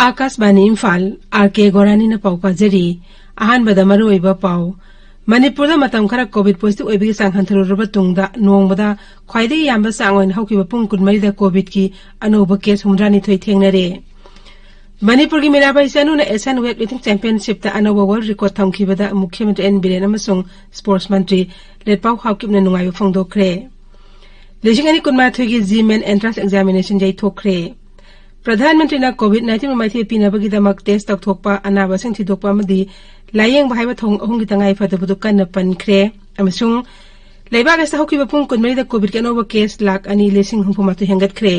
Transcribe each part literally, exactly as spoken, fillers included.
ꯑꯥꯀꯥꯁꯕꯥꯅꯤ Imphal, R ꯀꯦ ꯒꯣꯔꯥꯅꯤꯅ ꯄꯥꯎ ꯄꯥꯖꯔꯤ꯫ ꯑꯍꯥꯟꯕꯗ ꯃꯔꯨꯑꯣꯏꯕ ꯄꯥꯎ꯫ ꯃꯅꯤꯄꯨꯔꯗ ꯃꯇꯝ ꯈꯔ ꯀꯣꯚꯤꯗ ꯄꯣꯖꯤꯇꯤꯚ ꯑꯣꯏꯕꯒꯤ ꯆꯥꯡ ꯍꯟꯊꯔꯨꯔꯕ ꯇꯨꯡꯗ ꯅꯣꯡꯃꯗ ꯈ꯭ꯋꯥꯏꯗꯒꯤ ꯌꯥꯝꯕ ꯆꯥꯡ ꯑꯣꯏꯅ ꯍꯧꯈꯤꯕ ꯄꯨꯡ ꯀꯨꯟꯃꯔꯤꯗ ꯀꯣꯚꯤꯗꯀꯤ ꯑꯅꯧꯕ ꯀꯦꯁ ꯍꯨꯝꯐꯨꯇꯔꯥꯅꯤꯊꯣꯏ ꯊꯦꯡꯅꯔꯦ꯫ ꯃꯅꯤꯄꯨꯔꯒꯤ ꯃꯤꯔꯥꯕꯥꯏ ꯆꯅꯨꯅ ꯑꯦꯁꯤꯌꯥꯟ ꯋꯦꯠ ꯂꯤꯐꯇꯤꯡ ꯆꯦꯝꯄꯤꯌꯟꯁꯤꯞꯇ ꯑꯅꯧꯕ ꯋꯥꯔꯜꯗ ꯔꯦꯀꯣꯔꯗ ꯊꯝꯈꯤꯕꯗ ꯃꯨꯈ꯭ꯌ ꯃꯟꯇ꯭ꯔꯤ ꯑꯦꯟ ꯕꯤꯔꯦꯟ ꯑꯃꯁꯨꯡ ꯁ꯭ꯄꯣꯔꯠꯁ ꯃꯟꯇ꯭ꯔꯤ ꯂꯦꯠꯄꯥꯎ ꯍꯥꯎꯀꯤꯞꯅ ꯅꯨꯡꯉꯥꯏꯕ ꯐꯣꯡꯗꯣꯛꯈ꯭ꯔꯦ꯫ ꯂꯤꯁꯤꯡ ꯑꯅꯤ ꯀꯨꯟꯃꯥꯊꯣꯏꯒꯤ ꯖꯤ ꯃꯦꯟ ꯑꯦꯟꯇ꯭ꯔꯥꯟꯁ ꯑꯦꯛꯖꯥꯃꯤꯅꯦꯁꯟ ꯌꯩꯊꯣꯛꯈ꯭ꯔꯦ꯫ ꯄ꯭ꯔꯙꯥꯟ ꯃꯟꯇ꯭ꯔꯤꯅ ꯀꯣꯚꯤꯗ ꯅꯥꯏꯟꯇꯤꯟꯕꯨ ꯃꯥꯏꯊꯤꯕ ꯄꯤꯅꯕꯒꯤꯗꯃꯛ ꯇꯦꯁ ꯇꯧꯊꯣꯛꯄ, ꯑꯅꯥꯕꯁꯤꯡ ꯊꯤꯗꯣꯛꯄ ꯑꯃꯗꯤ ꯂꯥꯌꯦꯡꯕ ꯍꯥꯏꯕ ꯊꯧꯑꯣꯡ ꯑꯍꯨꯝꯒꯤ ꯇꯉꯥꯏ ꯐꯗꯕꯗꯨ ꯀꯟꯅ ꯄꯟꯈ꯭ꯔꯦ꯫ ꯑꯃꯁꯨꯡ ꯂꯩꯕꯥꯛ ꯑꯁꯤꯗ ꯍꯧꯈꯤꯕ ꯄꯨꯡ ꯀꯨꯟꯃꯔꯤꯗ ꯀꯣꯚꯤꯗꯀꯤ ꯑꯅꯧꯕ ꯀꯦꯁ ꯂꯥꯈ ꯑꯅꯤ ꯂꯤꯁꯤꯡ ꯍꯨꯝꯐꯨ ꯃꯥꯊꯣꯏ ꯍꯦꯟꯒꯠꯈ꯭ꯔꯦ꯫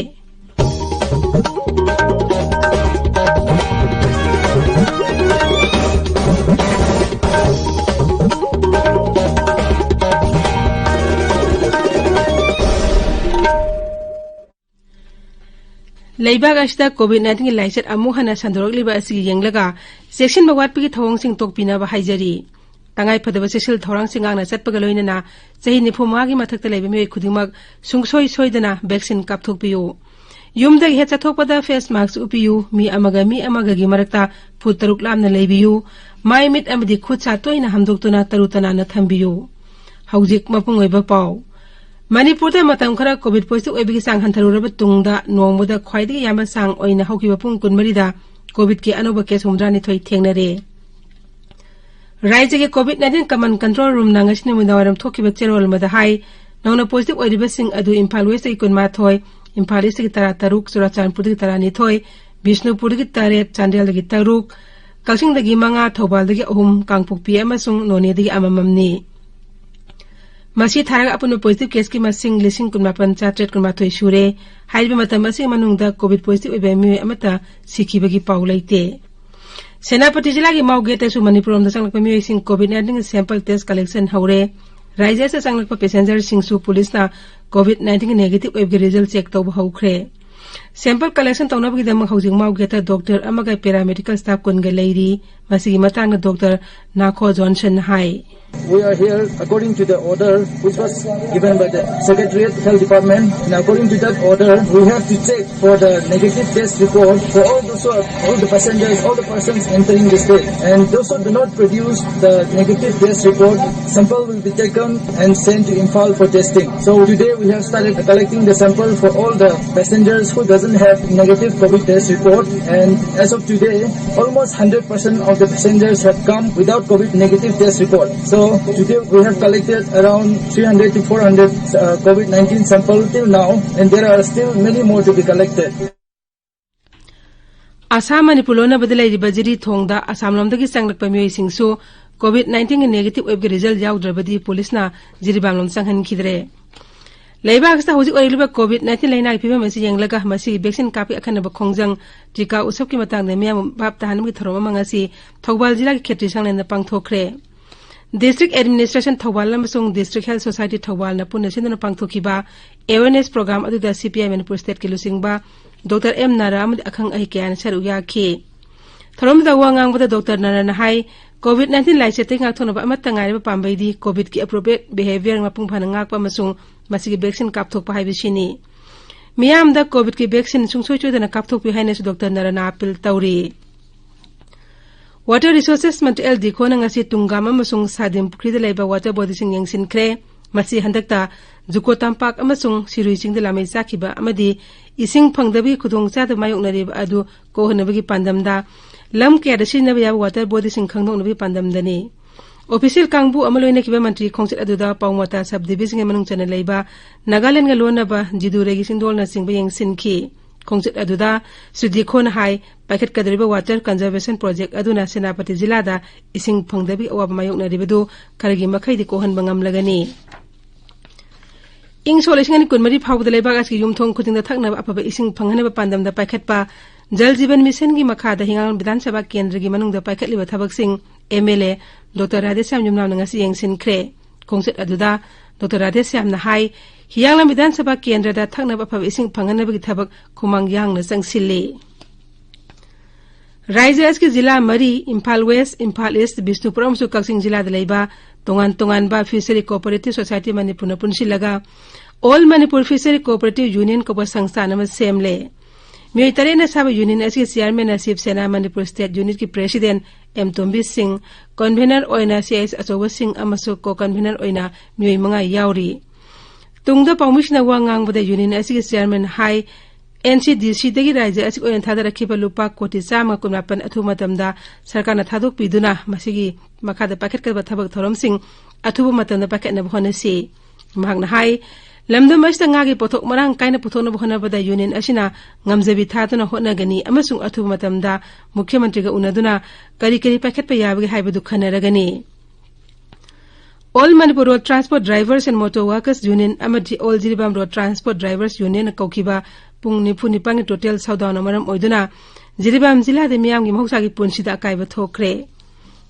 ꯂꯩꯕꯥꯛ ꯑꯁꯤꯗ ꯀꯣꯚꯤꯗ ꯅꯥꯏꯟꯇꯤꯟꯒꯤ ꯂꯥꯏꯆꯠ ꯑꯃꯨꯛ ꯍꯟꯅ ꯁꯟꯗꯣꯔꯛꯂꯤꯕ ꯑꯁꯤꯒꯤ ꯌꯦꯡꯂꯒ ꯆꯦꯛꯁꯤꯟꯕ ꯋꯥꯠꯄꯒꯤ ꯊꯧꯑꯣꯡꯁꯤꯡ ꯇꯣꯛꯄꯤꯅꯕ ꯍꯥꯏꯖꯔꯤ꯫ ꯇꯉꯥꯏ ꯐꯗꯕ ꯆꯦꯛꯁꯤꯜ ꯊꯧꯔꯥꯡꯁꯤꯡ ꯉꯥꯛꯅ ꯆꯠꯄꯒ ꯂꯣꯏꯅꯅ ꯆꯍꯤ ꯅꯤꯐꯨ ꯃꯉꯥꯒꯤ ꯃꯊꯛꯇ ꯂꯩꯕ ꯃꯤꯑꯣꯏ ꯈꯨꯗꯤꯡꯃꯛ ꯁꯨꯡꯁꯣꯏ ꯁꯣꯏꯗꯅ ꯚꯦꯛꯁꯤꯟ ꯀꯥꯞꯊꯣꯛꯄꯤꯌꯨ꯫ ꯌꯨꯝꯗꯒꯤ ꯍꯦꯛ ꯆꯠꯊꯣꯛꯄꯗ ꯐꯦꯁ ꯃꯥꯁꯛ ꯎꯞꯄꯤꯌꯨ꯫ ꯃꯤ ꯑꯃꯒ ꯃꯤ ꯑꯃꯒꯒꯤ ꯃꯔꯛꯇ ꯐꯨꯠ ꯇꯔꯨꯛ ꯂꯥꯞꯅ ꯂꯩꯕꯤꯌꯨ꯫ ꯃꯥꯏ ꯃꯤꯠ ꯑꯃꯗꯤ ꯈꯨꯠ ꯁꯥ ꯇꯣꯏꯅ ꯍꯥꯝꯗꯣꯛꯇꯨꯅ ꯇꯔꯨ ꯇꯅꯥꯟꯅ ꯊꯝꯕꯤꯌꯨ꯫ ꯍꯧꯖꯤꯛ ꯃꯄꯨꯡ ꯑꯣꯏꯕ ꯄꯥꯎ꯫ ꯃꯅꯤꯄꯨꯔꯗ ꯃꯇꯝ ꯈꯔ ꯀꯣꯚꯤꯗ ꯄꯣꯖꯤꯇꯤꯚ ꯑꯣꯏꯕꯒꯤ ꯆꯥꯡ ꯍꯟꯊꯔꯨꯔꯕ ꯇꯨꯡꯗ ꯅꯣꯡꯃꯗ ꯈ꯭ꯋꯥꯏꯗꯒꯤ ꯌꯥꯝꯕ ꯆꯥꯡ ꯑꯣꯏꯅ ꯍꯧꯈꯤꯕ ꯄꯨꯡ ꯀꯨꯟꯃꯔꯤꯗ ꯀꯣꯚꯤꯗꯀꯤ ꯑꯅꯧꯕ ꯀꯦꯁ ꯍꯨꯝꯐꯨꯇꯔꯥꯅꯤꯊꯣꯏ ꯊꯦꯡꯅꯔꯦ꯫ ꯔꯥꯖ꯭ꯌꯒꯤ ꯀꯣꯚꯤꯗ ꯅꯥꯏꯟꯇꯤꯟ ꯀꯃꯟ ꯀꯟꯇ꯭ꯔꯣꯜ ꯔꯨꯝꯅ ꯉꯁꯤ ꯅꯨꯃꯤꯗꯥꯡꯋꯥꯏꯔꯝ ꯊꯣꯛꯈꯤꯕ ꯆꯦꯔꯣꯜ ꯑꯃꯗ ꯍꯥꯏ, ꯅꯧꯅ ꯄꯣꯖꯤꯇꯤꯚ ꯑꯣꯏꯔꯤꯕꯁꯤꯡ ꯑꯗꯨ ꯏꯝꯐꯥꯜ ꯋꯦꯁꯇꯒꯤ ꯀꯨꯟꯃꯥꯊꯣꯏ, ꯏꯝꯐꯥꯜ ꯏꯁꯇꯒꯤ ꯇꯔꯥꯇꯔꯨꯛ, ꯆꯨꯔꯥꯆꯥꯟꯄꯨꯔꯗꯒꯤ ꯇꯔꯥꯅꯤꯊꯣꯏ, ꯕꯤꯁꯅꯨꯄꯨꯔꯗꯒꯤ ꯇꯔꯦꯠ, ꯆꯥꯟꯗꯦꯜꯗꯒꯤ ꯇꯔꯨꯛ, ꯀꯛꯆꯤꯡꯗꯒꯤ ꯃꯉꯥ, ꯊꯧꯕꯥꯜꯗꯒꯤ ꯑꯍꯨꯝ, ꯀꯥꯡꯄꯣꯛꯄꯤ ꯑꯃꯁꯨꯡ ꯅꯣꯅꯦꯗꯒꯤ ꯑꯃꯃꯝꯅꯤ꯫ ꯃꯁꯤ ꯊꯥꯔꯒ ꯑꯄꯨꯟꯕ ꯄꯣꯖꯤꯇꯤꯚ ꯀꯦꯁꯀꯤ ꯃꯁꯤꯡ ꯂꯤꯁꯤꯡ ꯀꯨꯟꯃꯥꯄꯟ ꯆꯥꯇ꯭ꯔꯦꯠ ꯀꯨꯟꯃꯥꯊꯣꯏ ꯁꯨꯔꯦ꯫ ꯍꯥꯏꯔꯤꯕ ꯃꯇꯝ ꯑꯁꯤꯒꯤ ꯃꯅꯨꯡꯗ ꯀꯣꯚꯤꯗ ꯄꯣꯖꯤꯇꯤꯚ ꯑꯣꯏꯕ ꯃꯤꯑꯣꯏ ꯑꯃꯠꯇ ꯁꯤꯈꯤꯕꯒꯤ ꯄꯥꯎ ꯂꯩꯇꯦ꯫ ꯁꯦꯅꯥꯄꯇꯤ ꯖꯤꯂꯥꯒꯤ ꯃꯥꯎ ꯒꯦꯠꯇꯁꯨ ꯃꯅꯤꯄꯨꯔ ꯂꯣꯝꯗ ꯆꯪꯂꯛꯄ ꯃꯤꯑꯣꯏꯁꯤꯡ ꯀꯣꯚꯤꯗ ꯅꯥꯏꯟꯇꯤꯟꯒꯤ ꯁꯦꯝꯄꯜ ꯇꯦꯁ ꯀꯂꯦꯛꯁꯟ ꯍꯧꯔꯦ꯫ ꯔꯥꯖ꯭ꯌ ꯑꯁꯤꯗ ꯆꯪꯂꯛꯄ ꯄꯦꯁꯦꯟꯖꯔꯁꯤꯡꯁꯨ ꯄꯨꯂꯤꯁꯅ ꯀꯣꯚꯤꯗ ꯅꯥꯏꯟꯇꯤꯟꯒꯤ ꯅꯦꯒꯦꯇꯤꯚ ꯑꯣꯏꯕꯒꯤ ꯔꯤꯖꯜ ꯆꯦꯛ ꯇꯧꯕ ꯍꯧꯈ꯭ꯔꯦ꯫ Sample collection ꯇꯧꯅꯕꯒꯤꯗꯃꯛ ꯍꯧꯖꯤꯛ ꯃꯥꯎꯒꯦꯠꯇ ꯗꯣꯛꯇꯔ ꯑꯃꯒ ꯄꯦꯔꯥꯃꯦꯗꯤꯀꯦꯜ ꯁ꯭ꯇꯥꯐ ꯀꯨꯟꯒ ꯂꯩꯔꯤ꯫ ꯃꯁꯤꯒꯤ ꯃꯇꯥꯡꯗ ꯗꯣꯛꯇꯔ ꯅꯥꯈꯣ ꯖꯣꯟꯁꯟꯅ ꯍꯥꯏ꯫ We are here according to the order which was given by the Secretariat Health Department. And according to that order, we have to check for the negative test report for all those who are, all the passengers, all the persons entering the state. And those who do not produce the negative test report, sample will be taken and sent to Imphal for testing. So today we have started collecting the sample for all the passengers who doesn't have negative COVID test report. And as of today, almost hundred percent of the passengers have come without COVID negative test report. So today we have collected around three hundred to four hundred uh, COVID nineteen sample till now, and there are still many more to be collected. Assam Manipur ꯂꯣꯟꯅꯕꯗ ꯂꯩꯔꯤꯕ ꯖꯤꯔꯤ ꯊꯣꯡꯗ ꯑꯁꯥꯝ ꯂꯣꯝꯗꯒꯤ ꯆꯪꯂꯛꯄ ꯃꯤꯑꯣꯏꯁꯤꯡꯁꯨ COVID nineteenꯒꯤ negative ꯑꯣꯏꯕꯒꯤ result ꯌꯥꯎꯗ꯭ꯔꯕꯗꯤ ꯄꯨꯂꯤꯁꯅ ꯖꯤꯔꯤꯕꯥꯝ ꯂꯣꯝ ꯆꯪꯍꯟꯈꯤꯗ꯭ꯔꯦ꯫ ꯂꯩꯕꯥꯛ ꯑꯁꯤꯗ ꯍꯧꯖꯤꯛ ꯑꯣꯏꯔꯛꯂꯤꯕ COVID nineteen ꯂꯩꯅꯥꯒꯤ ꯐꯤꯕꯝ ꯑꯁꯤ ꯌꯦꯡꯂꯒ ꯃꯁꯤꯒꯤ vaccine ꯀꯥꯞꯄꯒꯤ ꯑꯈꯟꯅꯕ ꯈꯣꯡꯖꯪ ꯇꯤꯀꯥ ꯎꯠꯁꯕꯀꯤ ꯃꯇꯥꯡꯗ ꯃꯤꯌꯥꯝ ꯚꯥꯞ ꯇꯥꯍꯟꯕꯒꯤ ꯊꯧꯔꯝ ꯑꯃ ꯉꯁꯤ ꯊꯧꯕꯥꯜ ꯖꯤꯂꯥꯒꯤ ꯈꯦꯇ꯭ꯔꯤ ꯁꯪꯂꯦꯟꯗ ꯄꯥꯡꯊꯣꯛꯈ꯭ꯔꯦ꯫ District Administration ꯊꯧꯕꯥꯜ ꯑꯃꯁꯨꯡ District Health Society ꯊꯧꯕꯥꯜꯅ ꯄꯨꯟꯅ ꯁꯤꯟꯗꯨꯅ ꯄꯥꯡꯊꯣꯛꯈꯤꯕ awareness program ꯑꯗꯨꯗ CPI ꯃꯅꯤꯄꯨꯔ stateꯀꯤ ꯂꯨꯆꯤꯡꯕ ꯗꯣꯛꯇꯔ ꯑꯦꯝ ꯅꯥꯔꯥ ꯑꯃꯗꯤ ꯑꯈꯪ ꯑꯍꯩ ꯀꯌꯥꯅ ꯁꯔꯨꯛ ꯌꯥꯈꯤ꯫ ꯊꯧꯔꯝꯗꯨꯗ ꯋꯥ ꯉꯥꯡꯕꯗ ꯗꯣꯛꯇꯔ ꯅꯥꯔꯥꯅ ꯍꯥꯏ, COVID nineteen ꯂꯥꯏꯆꯠꯇꯒꯤ ꯉꯥꯛꯊꯣꯛꯅꯕ ꯑꯃꯠꯇ ꯉꯥꯏꯔꯕ ꯄꯥꯝꯕꯩꯗꯤ COVIDꯀꯤ appropriate behavior ꯃꯄꯨꯡ ꯐꯥꯅ ꯉꯥꯛꯄ ꯑꯃꯁꯨꯡ ꯃꯁꯤꯒꯤ vaccine ꯀꯥꯞꯊꯣꯛꯄ ꯍꯥꯏꯕꯁꯤꯅꯤ꯫ ꯃꯤꯌꯥꯝꯗ COVIDꯀꯤ vaccine ꯁꯨꯡꯁꯣꯏ ꯁꯣꯏꯗꯅ ꯀꯥꯞꯊꯣꯛꯄꯤꯌꯨ ꯍꯥꯏꯅꯁꯨ ꯗꯣꯛꯇꯔ ꯅꯥꯔꯥꯅ appeal ꯇꯧꯔꯤ꯫ Water Resources ꯃꯟꯇ꯭ꯔꯤ ꯑꯦꯜ ꯗꯤꯈꯣꯅ ꯉꯁꯤ ꯇꯨꯡꯒꯥꯝ ꯑꯃꯁꯨꯡ ꯁꯥꯗꯤꯝ ꯄꯨꯈ꯭ꯔꯤꯗ ꯂꯩꯕ water bodyꯁꯤꯡ ꯌꯦꯡꯁꯤꯟꯈ꯭ꯔꯦ꯫ ꯃꯁꯤ ꯍꯟꯗꯛꯇ ꯖꯨꯀꯣ ꯇꯝꯄꯥꯛ ꯑꯃꯁꯨꯡ ꯁꯤꯔꯨꯏ ꯆꯤꯡꯗ ꯂꯥꯃꯩ ꯆꯥꯈꯤꯕ ꯑꯃꯗꯤ ꯏꯁꯤꯡ ꯐꯪꯗꯕꯒꯤ ꯈꯨꯗꯣꯡꯆꯥꯗꯕ ꯃꯥꯌꯣꯛꯅꯔꯤꯕ ꯑꯗꯨ ꯀꯣꯛꯍꯟꯅꯕꯒꯤ ꯄꯥꯟꯗꯝꯗ ꯂꯝ ꯀꯌꯥꯗ ꯁꯤꯖꯤꯟꯅꯕ ꯌꯥꯕ water bodyꯁꯤꯡ ꯈꯪꯗꯣꯛꯅꯕꯒꯤ ꯄꯥꯟꯗꯝꯗꯅꯤ꯫ Official ꯀꯥꯡꯕꯨ ꯑꯃ ꯂꯣꯏꯅꯈꯤꯕ ꯃꯟꯇ꯭ꯔꯤ ꯈꯣꯡꯆꯠ ꯑꯗꯨꯗ ꯄꯥꯎꯃꯇꯥ sub divisionꯒꯤ ꯃꯅꯨꯡ ꯆꯟꯅ ꯂꯩꯕ ꯅꯥꯒꯥꯂꯦꯟꯗꯒ ꯂꯣꯟꯅꯕ ꯖꯤꯗꯨꯔꯩꯒꯤ ꯆꯤꯡꯗꯣꯜꯅꯆꯤꯡꯕ ꯌꯦꯡꯁꯤꯟꯈꯤ꯫ ꯈꯣꯡꯆꯠ ꯑꯗꯨꯗ ꯁ꯭ꯔꯤ ꯗꯤꯈꯣꯅ ꯍꯥꯏ, ꯄꯥꯏꯈꯠꯀꯗꯧꯔꯤꯕ water conservation project ꯑꯗꯨꯅ ꯁꯦꯅꯥꯄꯇꯤ ꯖꯤꯂꯥꯗ ꯏꯁꯤꯡ ꯐꯪꯗꯕꯒꯤ ꯑꯋꯥꯕ ꯃꯥꯌꯣꯛꯅꯔꯤꯕꯗꯨ ꯈꯔꯒꯤ ꯃꯈꯩꯗꯤ ꯀꯣꯛꯍꯟꯕ ꯉꯝꯂꯒꯅꯤ꯫ ꯏꯪ ꯁꯣꯛ ꯂꯤꯁꯤꯡ ꯑꯅꯤ ꯀꯨꯟꯃꯔꯤ ꯐꯥꯎꯕꯗ ꯂꯩꯕꯥꯛ ꯑꯁꯤꯒꯤ ꯌꯨꯝꯊꯣꯡ ꯈꯨꯗꯤꯡꯗ ꯊꯛꯅꯕ ꯑꯐꯕ ꯏꯁꯤꯡ ꯐꯪꯍꯟꯅꯕ ꯄꯥꯟꯗꯝꯗ ꯄꯥꯏꯈꯠꯄ ꯖꯜ ꯖꯤꯕꯟ ꯃꯤꯁꯟꯒꯤ ꯃꯈꯥꯗ ꯍꯤꯉꯥꯡꯂꯣꯟ ꯕꯤꯙꯥꯟ ꯁꯚꯥ ꯀꯦꯟꯗ꯭ꯔꯒꯤ ꯃꯅꯨꯡꯗ ꯄꯥꯏꯈꯠꯂꯤꯕ ꯊꯕꯛꯁꯤꯡ MLA ꯗꯣꯛꯇꯔ ꯔꯥꯙꯦꯁ꯭ꯌꯥꯝ ꯌꯨꯝꯅꯥꯝꯅ ꯉꯁꯤ ꯌꯦꯡꯁꯤꯟꯈ꯭ꯔꯦ꯫ ꯈꯣꯡꯆꯠ ꯑꯗꯨꯗ ꯗꯣꯛꯇꯔ ꯔꯥꯙꯦꯁ꯭ꯌꯥꯝꯅ ꯍꯥꯏ, ꯍꯤꯌꯥꯡꯂꯝ ꯕꯤꯙꯥꯟ ꯁꯚꯥ ꯀꯦꯟꯗ꯭ꯔꯗ ꯊꯛꯅꯕ ꯑꯐꯕ ꯏꯁꯤꯡ ꯐꯪꯍꯟꯅꯕꯒꯤ ꯊꯕꯛ ꯈꯨꯃꯥꯡ ꯌꯥꯡꯅ ꯆꯪꯁꯤꯜꯂꯤ꯫ ꯔꯥꯏꯖ꯭ꯌ ꯑꯁꯤꯒꯤ ꯖꯤꯂꯥ ꯃꯔꯤ, ꯏꯝꯐꯥꯜ ꯋꯦꯁ, ꯏꯝꯐꯥꯜ ꯏꯁ, ꯕꯤꯁꯅꯨꯄꯨꯔ ꯑꯃꯁꯨꯡ ꯀꯛꯆꯤꯡ ꯖꯤꯂꯥꯗ ꯂꯩꯕ ꯇꯣꯉꯥꯟ ꯇꯣꯉꯥꯟꯕ Fishery Cooperative Society ꯃꯅꯤꯄꯨꯔꯅ ꯄꯨꯟꯁꯤꯜꯂꯒ All Manipur Fishery Cooperative Union ꯀꯧꯕ ꯁꯪꯁꯊꯥꯟ ꯑꯃ ꯁꯦꯝꯂꯦ꯫ ꯃꯤꯑꯣꯏ ꯇꯔꯦꯠꯅ ꯁꯥꯕ union ꯑꯁꯤꯒꯤ chairman ꯅ ꯁꯤꯕ ꯁꯦꯅꯥ ꯃꯅꯤꯄꯨꯔ state unit ꯀꯤ president ꯑꯦꯝ ꯇꯣꯝꯕꯤ ꯁꯤꯡ, convener ꯑꯣꯏꯅ ꯁꯤ ꯑꯥꯏ ꯑꯦꯁ ꯑꯆꯧꯕ ꯁꯤꯡ ꯑꯃꯁꯨꯡ co-convener ꯑꯣꯏꯅ ꯃꯤꯑꯣꯏ ꯃꯉꯥ ꯌꯥꯎꯔꯤ꯫ ꯇꯨꯡꯗ ꯄꯥꯎꯃꯤꯁꯤꯡꯅ ꯋꯥ ꯉꯥꯡꯕꯗ union ꯑꯁꯤꯒꯤ chairman ꯍꯥꯏ, ꯑꯦꯟ ꯁꯤ ꯗꯤ ꯁꯤꯗꯒꯤ ꯔꯥꯏꯖ꯭ꯌ ꯑꯁꯤꯒꯤ ꯑꯣꯏꯅ ꯊꯥꯗꯔꯛꯈꯤꯕ ꯂꯨꯄꯥ ꯀꯣꯇꯤ ꯆꯥꯝꯃ ꯀꯨꯟꯃꯥꯄꯟ ꯑꯊꯨꯕ ꯃꯇꯝꯗ ꯁꯔꯀꯥꯔꯅ ꯊꯥꯗꯣꯛꯄꯤꯗꯨꯅ ꯃꯁꯤꯒꯤ ꯃꯈꯥꯗ ꯄꯥꯏꯈꯠꯀꯗꯕ ꯊꯕꯛ ꯊꯧꯔꯝꯁꯤꯡ ꯑꯊꯨꯕ ꯃꯇꯝꯗ ꯄꯥꯏꯈꯠꯅꯕ ꯍꯣꯠꯅꯁꯤ꯫ ꯃꯍꯥꯛꯅ ꯍꯥꯏ, ꯂꯝꯗꯝ ꯑꯁꯤꯗ ꯉꯥꯒꯤ ꯄꯣꯠꯊꯣꯛ ꯃꯔꯥꯡ ꯀꯥꯏꯅ ꯄꯨꯊꯣꯛꯅꯕ ꯍꯣꯠꯅꯕꯗ union ꯑꯁꯤꯅ ꯉꯝꯖꯕꯤ ꯊꯥꯗꯨꯅ ꯍꯣꯠꯅꯒꯅꯤ ꯑꯃꯁꯨꯡ ꯑꯊꯨꯕ ꯃꯇꯝꯗ ꯃꯨꯈ꯭ꯌ ꯃꯟꯇ꯭ꯔꯤꯒ ꯎꯅꯗꯨꯅ ꯀꯔꯤ ꯀꯔꯤ ꯄꯥꯏꯈꯠꯄ ꯌꯥꯕꯒꯦ ꯍꯥꯏꯕꯗꯨ ꯈꯟꯅꯔꯒꯅꯤ꯫ All Manipur Road Transport Drivers and Motor Workers Union ꯑꯃꯗꯤ All Jiribam Road Transport Drivers Union ꯅ ꯀꯧꯈꯤꯕ ꯄꯨꯡ ꯅꯤꯐꯨ ꯅꯤꯄꯥꯟꯒꯤ total shutdown ꯅ ꯃꯔꯝ ꯑꯣꯏꯗꯨꯅ ꯖꯤꯔꯤꯕꯥꯝ ꯖꯤꯂꯥꯗ ꯃꯤꯌꯥꯝꯒꯤ ꯃꯍꯧꯁꯥꯒꯤ ꯄꯨꯟꯁꯤꯗ ꯑꯀꯥꯏꯕ ꯊꯣꯛꯈ꯭ꯔꯦ꯫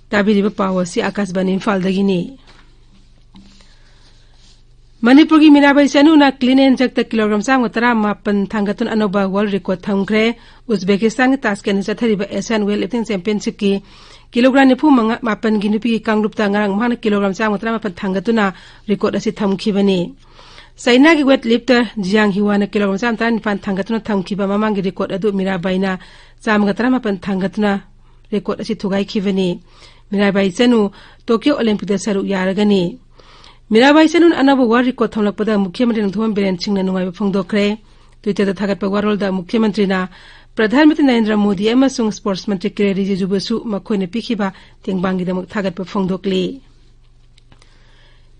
ꯇꯥꯕꯤꯔꯤꯕ ꯄꯥꯎ ꯑꯁꯤ ꯑꯥꯀꯥꯁꯕꯥꯅꯤ ꯏꯝꯐꯥꯜꯗꯒꯤꯅꯤ꯫ ꯃꯅꯤꯄꯨꯔꯒꯤ ꯃꯤꯔꯥꯕꯥꯏ ꯆꯅꯨꯅ clean and jerk ꯇ kilogram ꯆꯥꯝꯃꯒ ꯇꯔꯥꯃꯥꯄꯟ ꯊꯥꯡꯒꯠꯇꯨꯅ ꯑꯅꯧꯕ world record ꯊꯝꯈ꯭ꯔꯦ꯫ ꯎꯖꯕꯦꯀꯤꯁꯇꯥꯟꯒꯤ ꯇꯥꯁꯀꯦꯟꯗ ꯆꯠꯊꯔꯤꯕ Asian Weight Lifting Championship ꯀꯤ kilogram ꯅꯤꯐꯨ ꯃꯉꯥ, ꯃꯥꯄꯟꯒꯤ ꯅꯨꯄꯤꯒꯤ ꯀꯥꯡꯂꯨꯞꯇ ꯉꯔꯥꯡ ꯃꯍꯥꯛꯅ kilogram ꯆꯥꯝꯃꯒ ꯇꯔꯥꯃꯥꯄꯟ ꯊꯥꯡꯒꯠꯇꯨꯅ record ꯑꯁꯤ ꯊꯝꯈꯤꯕꯅꯤ꯫ ꯆꯥꯏꯅꯥꯒꯤ weight lifter ꯖꯤꯌꯥꯡ ꯍꯤꯋꯥꯅ kilogram ꯆꯥꯝꯃ ꯇꯔꯥꯅꯤꯄꯥꯟ ꯊꯥꯡꯒꯠꯇꯨꯅ ꯊꯝꯈꯤꯕ ꯃꯃꯥꯡꯒꯤ record ꯑꯗꯨ ꯃꯤꯔꯥꯕꯥꯏꯅ ꯆꯥꯝꯃꯒ ꯇꯔꯥꯃꯥꯄꯟ ꯊꯥꯡꯒꯠꯇꯨꯅ record ꯑꯁꯤ ꯊꯨꯒꯥꯏꯈꯤꯕꯅꯤ꯫ ꯃꯤꯔꯥꯕꯥꯏ ꯆꯅꯨ ꯇꯣꯀꯤꯌꯣ Olympic ꯇ ꯁꯔꯨꯛ ꯌꯥꯔꯒꯅꯤ꯫ ꯃꯤꯔꯥꯕꯥꯏ ꯆꯅꯨꯅ ꯑꯅꯧꯕ world record ꯊꯝꯂꯛꯄꯗ ꯃꯨꯈ꯭ꯌ ꯃꯟꯇ꯭ꯔꯤ ꯅꯣꯡꯊꯣꯝꯕꯝ ꯕꯤꯔꯦꯟ ꯁꯤꯡꯅ ꯅꯨꯡꯉꯥꯏꯕ ꯐꯣꯡꯗꯣꯛꯈ꯭ꯔꯦ꯫ Twitter ꯗ ꯊꯥꯒꯠꯄ ꯋꯥꯔꯣꯜꯗ ꯃꯨꯈ꯭ꯌ ꯃꯟꯇ꯭ꯔꯤꯅ ꯄ꯭ꯔꯙꯥꯟ ꯃꯟꯇ꯭ꯔꯤ ꯅꯔꯦꯟꯗ꯭ꯔ ꯃꯣꯗꯤ ꯑꯃꯁꯨꯡ sports ꯃꯟꯇ꯭ꯔꯤ ꯀꯤꯔꯦꯟ ꯔꯤꯖꯤꯖꯨꯕꯨꯁꯨ ꯃꯈꯣꯏꯅ ꯄꯤꯈꯤꯕ ꯇꯦꯡꯕꯥꯡꯒꯤꯗꯃꯛ ꯊꯥꯒꯠꯄ ꯐꯣꯡꯗꯣꯛꯂꯤ꯫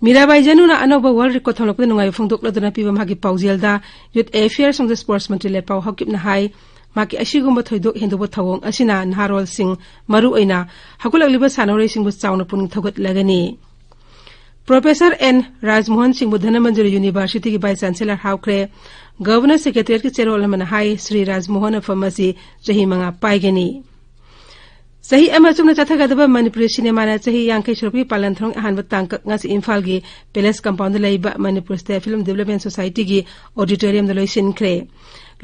ꯃꯤꯔꯥꯕꯥꯏ ꯆꯅꯨꯅ ꯑꯅꯧꯕ world record ꯊꯝꯂꯛꯄꯗ ꯅꯨꯡꯉꯥꯏꯕ ꯐꯣꯡꯗꯣꯛꯂꯗꯨꯅ ꯄꯤꯕ ꯃꯍꯥꯛꯀꯤ ꯄꯥꯎꯖꯦꯜꯗ Youth Affairs ꯑꯃꯁꯨꯡ Sports ꯃꯟꯇ꯭ꯔꯤ ꯂꯦꯄꯥꯎ ꯍꯥꯎꯀꯤꯞꯅ ꯍꯥꯏ, ꯃꯍꯥꯛꯀꯤ ꯑꯁꯤꯒꯨꯝꯕ ꯊꯣꯏꯗꯣꯛ ꯍꯦꯟꯗꯣꯛꯄ ꯊꯧꯑꯣꯡ ꯑꯁꯤꯅ ꯅꯍꯥꯔꯣꯜꯁꯤꯡ, ꯃꯔꯨꯑꯣꯏꯅ ꯍꯧꯒꯠꯂꯛꯂꯤꯕ ꯁꯥꯟꯅꯔꯣꯏꯁꯤꯡꯕꯨ ꯆꯥꯎꯅ ꯄꯨꯛꯅꯤꯡ ꯊꯧꯒꯠꯂꯒꯅꯤ꯫ Professor ꯑꯦꯟ ꯔꯥꯖꯃꯣꯍꯟ ꯁꯤꯡꯕꯨ ꯙꯅꯃꯟꯖꯨꯔꯤ University ꯒꯤ Vice Chancellor ꯍꯥꯞꯈ꯭ꯔꯦ꯫ Governor Secretariat ꯀꯤ ꯆꯦꯔꯣꯜ ꯑꯃꯅ ꯍꯥꯏ, ꯁ꯭ꯔꯤ ꯔꯥꯖꯃꯣꯍꯟ ꯃꯐꯝ ꯑꯁꯤ ꯆꯍꯤ ꯃꯉꯥ ꯄꯥꯏꯒꯅꯤ꯫ ꯆꯍꯤ ꯑꯃ ꯆꯨꯞꯅ ꯆꯠꯊꯒꯗꯕ ꯃꯅꯤꯄꯨꯔꯤ ꯁꯤꯅꯦꯃꯥꯅ ꯆꯍꯤ ꯌꯥꯡꯈꯩ ꯁꯨꯔꯛꯄꯒꯤ ꯄꯥꯂꯟ ꯊꯧꯔꯝꯒꯤ ꯑꯍꯥꯟꯕ ꯇꯥꯡꯀꯛ ꯉꯁꯤ ꯏꯝꯐꯥꯜꯒꯤ ꯄꯦꯂꯦꯁ ꯀꯝꯄꯥꯎꯟꯗ ꯂꯩꯕ ꯃꯅꯤꯄꯨꯔ ꯁ꯭ꯇꯦꯠ ꯐꯤꯜꯝ ꯗꯤꯕꯦꯂꯞꯃꯦꯟ ꯁꯣꯁꯥꯏꯇꯤꯒꯤ ꯑꯣꯗꯤꯇꯣꯔꯤꯌꯝꯗ ꯂꯣꯏꯁꯤꯟꯈ꯭ꯔꯦ꯫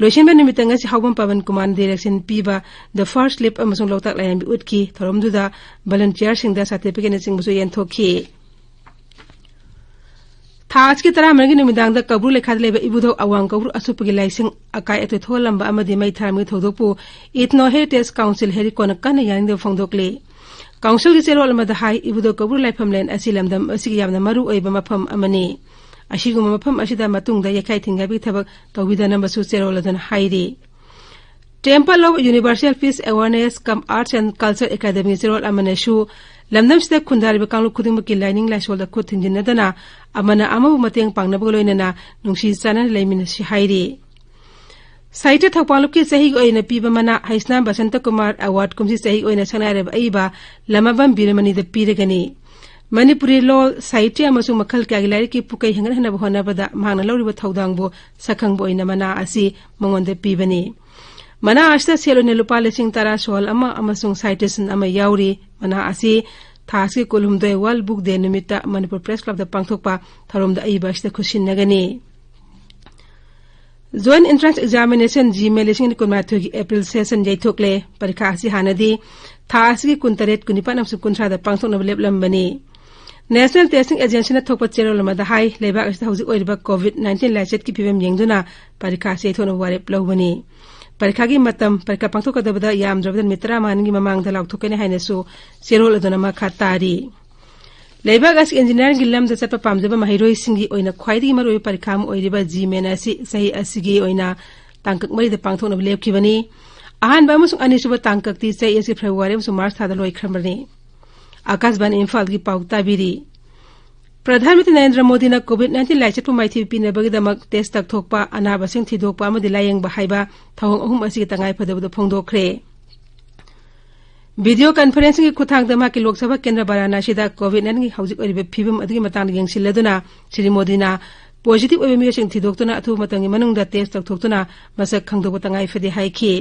ꯂꯣꯏꯁꯤꯟꯕ ꯅꯨꯃꯤꯠꯇ ꯉꯁꯤ ꯍꯥꯎꯕꯝ ꯄꯕꯟ ꯀꯨꯃꯥꯔꯅ ꯗꯤꯔꯦꯛꯁꯟ ꯄꯤꯕ ꯗ ꯐꯥꯔꯁ ꯂꯤꯞ ꯑꯃꯁꯨꯡ ꯂꯣꯛꯇꯥꯛ ꯂꯥꯏꯔꯦꯝꯕꯤ ꯎꯠꯈꯤ꯫ ꯊꯧꯔꯝꯗꯨꯗ ꯚꯣꯂꯨꯟꯇꯤꯌꯔꯁꯤꯡꯗ ꯁꯥꯔꯇꯤꯐꯤꯀꯦꯠꯅꯆꯤꯡꯕꯁꯨ ꯌꯦꯟꯊꯣꯛꯈꯤ꯫ ꯊꯥ ꯑꯁꯤꯒꯤ ꯇꯔꯥꯃꯔꯤꯒꯤ ꯅꯨꯃꯤꯗꯥꯡꯗ ꯀꯧꯕ꯭ꯔꯨ ꯂꯩꯈꯥꯗ ꯂꯩꯕ ꯏꯕꯨꯙꯧ ꯑꯋꯥꯡ ꯀꯧꯕ꯭ꯔꯨ ꯑꯁꯨꯞꯄꯒꯤ ꯂꯥꯏꯁꯪ ꯑꯀꯥꯏ ꯑꯇꯣꯏ ꯊꯣꯛꯍꯜꯂꯝꯕ ꯑꯃꯗꯤ ꯃꯩ ꯊꯥꯔꯝꯕꯒꯤ ꯊꯧꯗꯣꯛꯄꯨ ꯏꯊꯅꯣ ꯍꯦꯔꯤꯇꯦꯖ ꯀꯥꯎꯟꯁꯤꯜ ꯍꯦꯔꯤꯀꯣꯟꯅ ꯀꯟꯅ ꯌꯥꯅꯤꯡꯗꯕ ꯐꯣꯡꯗꯣꯛꯂꯤ꯫ ꯀꯥꯎꯟꯁꯤꯜꯒꯤ ꯆꯦꯔꯣꯜ ꯑꯃꯗ ꯍꯥꯏ, ꯏꯕꯨꯙꯧ ꯀꯧꯕ꯭ꯔꯨ ꯂꯥꯏꯐꯝꯂꯦꯟ ꯑꯁꯤ ꯂꯝꯗꯝ ꯑꯁꯤꯒꯤ ꯌꯥꯝꯅ ꯃꯔꯨ ꯑꯣꯏꯕ ꯃꯐꯝ ꯑꯃꯅꯤ꯫ ꯑꯁꯤꯒꯨꯝꯕ ꯃꯐꯝ ꯑꯁꯤꯗ ꯃꯇꯨꯡꯗ ꯌꯩꯈꯥꯏ ꯊꯤꯟꯒꯥꯏꯕꯒꯤ ꯊꯕꯛ ꯇꯧꯕꯤꯗꯅꯕꯁꯨ ꯆꯦꯔꯣꯜ ꯑꯗꯨꯅ ꯍꯥꯏꯔꯤ꯫ Temple of Universal Peace Awareness cum Arts and Culture Academy ꯆꯦꯔꯣꯜ ꯑꯃꯅꯁꯨ ꯂꯝꯗꯝꯁꯤꯗ ꯈꯨꯟꯗꯥꯔꯤꯕ ꯀꯥꯡꯂꯨꯞ ꯈꯨꯗꯤꯡꯃꯛꯀꯤ ꯂꯥꯏꯅꯤꯡ ꯂꯥꯏꯁꯣꯜꯗ ꯈꯨꯠ ꯊꯤꯡꯖꯤꯟꯅꯗꯅ ꯑꯃꯅ ꯑꯃꯕꯨ ꯃꯇꯦꯡ ꯄꯥꯡꯅꯕꯒ ꯂꯣꯏꯅꯅ ꯅꯨꯡꯁꯤ ꯆꯥꯟꯅꯅ ꯂꯩꯃꯤꯟꯅꯁꯤ ꯍꯥꯏꯔꯤ꯫ ꯁꯥꯍꯤꯇ꯭ꯌ ꯊꯧꯕꯥꯜꯂꯨꯞꯀꯤ ꯆꯍꯤꯒꯤ ꯑꯣꯏꯅ ꯄꯤꯕ ꯃꯅꯥ ꯍꯩꯁꯅꯥꯝ ꯕꯁꯟꯇ ꯀꯨꯃꯥꯔ ꯑꯦꯋꯥꯔꯗ ꯀꯨꯝꯁꯤ ꯆꯍꯤꯒꯤ ꯑꯣꯏꯅ ꯁꯛꯅꯥꯏꯔꯕ ꯑꯏꯕ ꯂꯃꯕꯝ ꯕꯤꯔꯃꯅꯤꯗ ꯄꯤꯔꯒꯅꯤ꯫ ꯃꯅꯤꯄꯨꯔꯤ ꯂꯣꯜ, ꯁꯥꯍꯤꯇ꯭ꯌ ꯑꯃꯁꯨꯡ ꯃꯈꯜ ꯀꯌꯥꯒꯤ ꯂꯥꯏꯔꯤꯛꯀꯤ ꯄꯨꯀꯩ ꯍꯦꯟꯒꯠꯍꯟꯅꯕ ꯍꯣꯠꯅꯕꯗ ꯃꯍꯥꯛꯅ ꯂꯧꯔꯤꯕ ꯊꯧꯗꯥꯡꯕꯨ ꯁꯛꯈꯪꯕ ꯑꯣꯏꯅ ꯃꯅꯥ ꯑꯁꯤ ꯃꯉꯣꯟꯗ ꯄꯤꯕꯅꯤ꯫ ꯃꯅꯥ ꯑꯁꯤꯗ ꯁꯦꯜ ꯑꯣꯏꯅ ꯂꯨꯄꯥ ꯂꯤꯁꯤꯡ ꯇꯔꯥ ꯁꯣꯍꯜ ꯑꯃ ꯑꯃꯁꯨꯡ ꯁꯥꯏꯇꯦꯁꯟ ꯑꯃ ꯌꯥꯎꯔꯤ꯫ ꯃꯅꯥ ꯑꯁꯤ ꯊꯥ ꯑꯁꯤꯒꯤ ꯀꯨꯟꯍꯨꯝꯗꯣꯏ World Book Day ꯅꯨꯃꯤꯠꯇ ꯃꯅꯤꯄꯨꯔ ꯄ꯭ꯔꯦꯁ ꯀ꯭ꯂꯕꯇ ꯄꯥꯡꯊꯣꯛꯄ ꯊꯧꯔꯝꯗ ꯑꯏꯕ ꯑꯁꯤꯗ ꯈꯨꯠꯁꯤꯟꯅꯒꯅꯤ꯫ Joint Entrance Examination, ꯖꯤꯃꯦꯠ ꯂꯤꯁꯤꯡ ꯑꯅꯤ ꯀꯨꯟꯃꯥꯊꯣꯏꯒꯤ ꯑꯦꯄ꯭ꯔꯤꯜ ꯁꯦꯁꯟ ꯌꯩꯊꯣꯛꯂꯦ꯫ ꯄꯔꯤꯈꯥ ꯑꯁꯤ ꯍꯥꯟꯅꯗꯤ ꯊꯥ ꯑꯁꯤꯒꯤ ꯀꯨꯟꯇꯔꯦꯠ, ꯀꯨꯟꯅꯤꯄꯥꯟ ꯑꯃꯁꯨꯡ ꯀꯨꯟꯊ꯭ꯔꯥꯗ ꯄꯥꯡꯊꯣꯛꯅꯕ ꯂꯦꯞꯂꯝꯕꯅꯤ꯫ National Testing Agencyꯅ ꯊꯣꯛꯄ ꯆꯦꯔꯣꯜ ꯑꯃꯗ ꯍꯥꯏ, ꯂꯩꯕꯥꯛ ꯑꯁꯤꯗ ꯍꯧꯖꯤꯛ ꯑꯣꯏꯔꯤꯕ ꯀꯣꯚꯤꯗ ꯅꯥꯏꯟꯇꯤꯟ ꯂꯥꯏꯆꯠꯀꯤ ꯐꯤꯕꯝ ꯌꯦꯡꯗꯨꯅ ꯄꯔꯤꯈꯥ ꯑꯁꯤ ꯌꯩꯊꯣꯛꯅꯕ ꯋꯥꯔꯦꯞ ꯂꯧꯕꯅꯤ꯫ ꯄꯔꯤꯈꯥꯒꯤ ꯃꯇꯝ, ꯄꯔꯤꯈꯥ ꯄꯥꯡꯊꯣꯛꯀꯗꯕꯗ ꯌꯥꯝꯗ꯭ꯔꯕꯗ ꯅꯨꯃꯤꯠ ꯇꯔꯥꯃꯉꯥꯅꯤꯒꯤ ꯃꯃꯥꯡꯗ ꯂꯥꯎꯊꯣꯛꯀꯅꯤ ꯍꯥꯏꯅꯁꯨ ꯆꯦꯔꯣꯜ ꯑꯗꯨꯅ ꯃꯈꯥ ꯇꯥꯔꯤ꯫ ꯂꯩꯕꯥꯛ ꯑꯁꯤ ꯏꯟꯖꯤꯅꯤꯌꯥꯔꯤꯡꯒꯤ ꯂꯝꯗ ꯆꯠꯄ ꯄꯥꯝꯖꯕ ꯃꯍꯩꯔꯣꯏꯁꯤꯡꯒꯤ ꯑꯣꯏꯅ ꯈ꯭ꯋꯥꯏꯗꯒꯤ ꯃꯔꯨꯑꯣꯏꯕ ꯄꯔꯤꯈꯥ ꯑꯃ ꯑꯣꯏꯔꯤꯕ ꯖꯤꯃꯦꯠ ꯑꯁꯤ ꯆꯍꯤ ꯑꯁꯤꯒꯤ ꯑꯣꯏꯅ ꯇꯥꯡꯀꯛ ꯃꯔꯤꯗ ꯄꯥꯡꯊꯣꯛꯅꯕ ꯂꯦꯞꯈꯤꯕꯅꯤ꯫ ꯑꯍꯥꯟꯕ ꯑꯃꯁꯨꯡ ꯑꯅꯤꯁꯨꯕ ꯇꯥꯡꯀꯛꯇꯤ ꯆꯍꯤ ꯑꯁꯤ ꯐꯦꯕ꯭ꯔꯨꯋꯥꯔꯤ ꯑꯃꯁꯨꯡ ꯃꯥꯔꯆ ꯊꯥꯗ ꯂꯣꯏꯈ꯭ꯔꯕꯅꯤ꯫ ꯑꯥꯀꯥꯁꯕꯥꯅꯤ ꯏꯝꯐꯥꯜꯒꯤ ꯄꯥꯎ ꯇꯥꯕꯤꯔꯤ꯫ ꯄ꯭ꯔꯙꯥꯟ ꯃꯟꯇ꯭ꯔꯤ ꯅꯔꯦꯟꯗ꯭ꯔ ꯃꯣꯗꯤꯅ ꯀꯣꯚꯤꯗ ꯅꯥꯏꯟꯇꯤꯟ ꯂꯥꯏꯆꯠꯄꯨ ꯃꯥꯏꯊꯤꯕ ꯄꯤꯅꯕꯒꯤꯗꯃꯛ ꯇꯦꯁ ꯇꯧꯊꯣꯛꯄ, ꯑꯅꯥꯕꯁꯤꯡ ꯊꯤꯗꯣꯛꯄ ꯑꯃꯗꯤ ꯂꯥꯌꯦꯡꯕ ꯍꯥꯏꯕ ꯊꯧꯑꯣꯡ ꯑꯍꯨꯝ ꯑꯁꯤꯒꯤ ꯇꯉꯥꯏꯐꯗꯕꯗꯨ ꯐꯣꯡꯗꯣꯛꯈ꯭ꯔꯦ꯫ ꯚꯤꯗꯤꯑꯣ ꯀꯟꯐꯔꯦꯟꯁꯤꯡꯒꯤ ꯈꯨꯠꯊꯥꯡꯗ ꯃꯍꯥꯛꯀꯤ ꯂꯣꯛ ꯁꯚꯥ ꯀꯦꯟꯗ꯭ꯔ ꯕꯥꯔꯥꯅꯥꯁꯤꯗ ꯀꯣꯚꯤꯗ ꯅꯥꯏꯟꯇꯤꯟꯒꯤ ꯍꯧꯖꯤꯛ ꯑꯣꯏꯔꯤꯕ ꯐꯤꯕꯝ ꯑꯗꯨꯒꯤ ꯃꯇꯥꯡꯗ ꯌꯦꯡꯁꯤꯜꯂꯗꯨꯅ ꯁ꯭ꯔꯤ ꯃꯣꯗꯤꯅ ꯄꯣꯖꯤꯇꯤꯚ ꯑꯣꯏꯕ ꯃꯤꯑꯣꯏꯁꯤꯡ ꯊꯤꯗꯣꯛꯇꯨꯅ ꯑꯊꯨꯕ ꯃꯇꯝꯒꯤ ꯃꯅꯨꯡꯗ ꯇꯦꯁ ꯇꯧꯊꯣꯛꯇꯨꯅ ꯃꯁꯛ ꯈꯪꯗꯣꯛꯄ ꯇꯉꯥꯏ ꯐꯗꯦ ꯍꯥꯏꯈꯤ꯫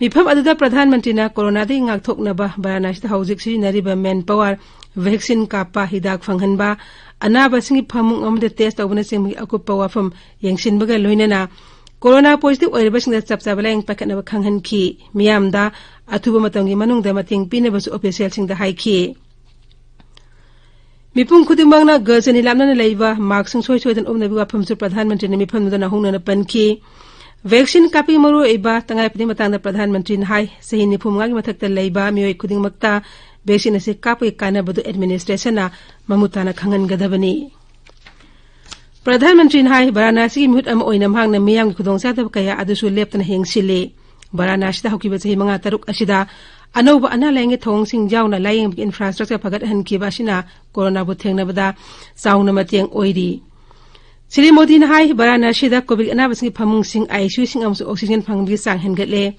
ꯃꯤꯐꯝ ꯑꯗꯨꯗ ꯄ꯭ꯔꯙꯥꯟ ꯃꯟꯇ꯭ꯔꯤꯅ ꯀꯣꯔꯣꯅꯥꯗꯒꯤ ꯉꯥꯛꯊꯣꯛꯅꯕ ꯕꯔꯥꯅꯥꯁꯤꯗ ꯍꯧꯖꯤꯛ ꯁꯤꯖꯤꯟꯅꯔꯤꯕ ꯃꯦꯟ ꯄꯋꯥꯔ, ꯚꯦꯛꯁꯤꯟ ꯀꯥꯞꯄ, ꯍꯤꯗꯥꯛ ꯐꯪꯍꯟꯕ, ꯑꯅꯥꯕꯁꯤꯡꯒꯤ ꯐꯃꯨꯡ ꯑꯃꯗ ꯇꯦꯁ ꯇꯧꯕꯅꯆꯤꯡꯕꯒꯤ ꯑꯀꯨꯞꯄ ꯋꯥꯐꯝ ꯌꯦꯡꯁꯤꯟꯕꯒ ꯂꯣꯏꯅꯅ ꯀꯣꯔꯣꯅꯥ ꯄꯣꯖꯤꯇꯤꯚ ꯑꯣꯏꯔꯤꯕꯁꯤꯡꯗ ꯆꯞ ꯆꯥꯕ ꯂꯥꯌꯦꯡ ꯄꯥꯏꯈꯠꯅꯕ ꯈꯪꯍꯟꯈꯤ꯫ ꯃꯤꯌꯥꯝꯗ ꯑꯊꯨꯕ ꯃꯇꯝꯒꯤ ꯃꯅꯨꯡꯗ ꯃꯇꯦꯡ ꯄꯤꯅꯕꯁꯨ ꯑꯣꯐꯤꯁꯤꯌꯦꯜꯁꯤꯡꯗ ꯍꯥꯏꯈꯤ꯫ ꯃꯤꯄꯨꯝ ꯈꯨꯗꯤꯡꯃꯛꯅ ꯒꯖ ꯑꯅꯤ ꯂꯥꯞꯅꯅ ꯂꯩꯕ, ꯃꯥꯛꯁ ꯁꯨꯡꯁꯣꯏ ꯁꯣꯏꯗꯅ ꯎꯞꯅꯕꯒꯤ ꯋꯥꯐꯝꯁꯨ ꯄ꯭ꯔꯙꯥꯟ ꯃꯟꯇ꯭ꯔꯤꯅ ꯃꯤꯐꯝꯗꯨꯗ ꯅꯧꯍꯧꯅꯅ ꯄꯟꯈꯤ꯫ ꯚꯦꯛꯁꯤꯟ ꯀꯥꯞꯄꯒꯤ ꯃꯔꯨꯑꯣꯏꯕ ꯇꯉꯥꯏ ꯐꯗꯕꯒꯤ ꯃꯇꯥꯡꯗ ꯄ꯭ꯔꯙꯥꯟ ꯃꯟꯇ꯭ꯔꯤꯅ ꯍꯥꯏ, ꯆꯍꯤ ꯅꯤꯐꯨ ꯃꯉꯥꯒꯤ ꯃꯊꯛꯇ ꯂꯩꯕ ꯃꯤꯑꯣꯏ ꯈꯨꯗꯤꯡꯃꯛꯇ ꯚꯦꯛꯁꯤꯟ ꯑꯁꯤ ꯀꯥꯞꯄꯒꯤ ꯀꯥꯟꯅꯕꯗꯨ ꯑꯦꯗꯃꯤꯅꯤꯁꯇ꯭ꯔꯦꯁꯟꯅ ꯃꯃꯨꯠ ꯇꯥꯅ ꯈꯪꯍꯟꯒꯗꯕꯅꯤ꯫ ꯄ꯭ꯔꯙꯥꯟ ꯃꯟꯇ꯭ꯔꯤꯅ ꯍꯥꯏ, ꯚꯥꯔꯥꯅꯥꯁꯤꯒꯤ ꯃꯤꯍꯨꯠ ꯑꯃ ꯑꯣꯏꯅ ꯃꯍꯥꯛꯅ ꯃꯤꯌꯥꯝꯒꯤ ꯈꯨꯗꯣꯡꯆꯥꯗꯕ ꯀꯌꯥ ꯑꯗꯨꯁꯨ ꯂꯦꯞꯇꯅ ꯌꯦꯡꯁꯤꯜꯂꯤ꯫ ꯚꯥꯔꯥꯅꯥꯁꯤꯗ ꯍꯧꯈꯤꯕ ꯆꯍꯤ ꯃꯉꯥ ꯇꯔꯨꯛ ꯑꯁꯤꯗ ꯑꯅꯧꯕ ꯑꯅꯥ ꯂꯥꯌꯦꯡꯒꯤ ꯊꯧꯑꯣꯡꯁꯤꯡ ꯌꯥꯎꯅ ꯂꯥꯌꯦꯡꯕꯒꯤ ꯏꯟꯐ꯭ꯔꯥꯁ꯭ꯇ꯭ꯔꯛꯆꯔ ꯐꯒꯠꯍꯟꯈꯤꯕ ꯑꯁꯤꯅ ꯀꯣꯔꯣꯅꯥꯕꯨ ꯊꯦꯡꯅꯕꯗ ꯆꯥꯎꯅ ꯃꯇꯦꯡ ꯑꯣꯏꯔꯤ꯫ ꯁ꯭ꯔꯤ ꯃꯣꯗꯤꯅ ꯍꯥꯏ, ꯚꯥꯔꯥꯅꯥꯁꯤꯗ ꯀꯣꯚꯤꯗ ꯑꯅꯥꯕꯁꯤꯡꯒꯤ ꯐꯃꯨꯡꯁꯤꯡ, ICUꯁꯤꯡ ꯑꯃꯁꯨꯡ ꯑꯣꯛꯁꯤꯖꯦꯟ ꯐꯪꯍꯟꯕꯒꯤ ꯆꯥꯡ ꯍꯦꯟꯒꯠꯂꯦ꯫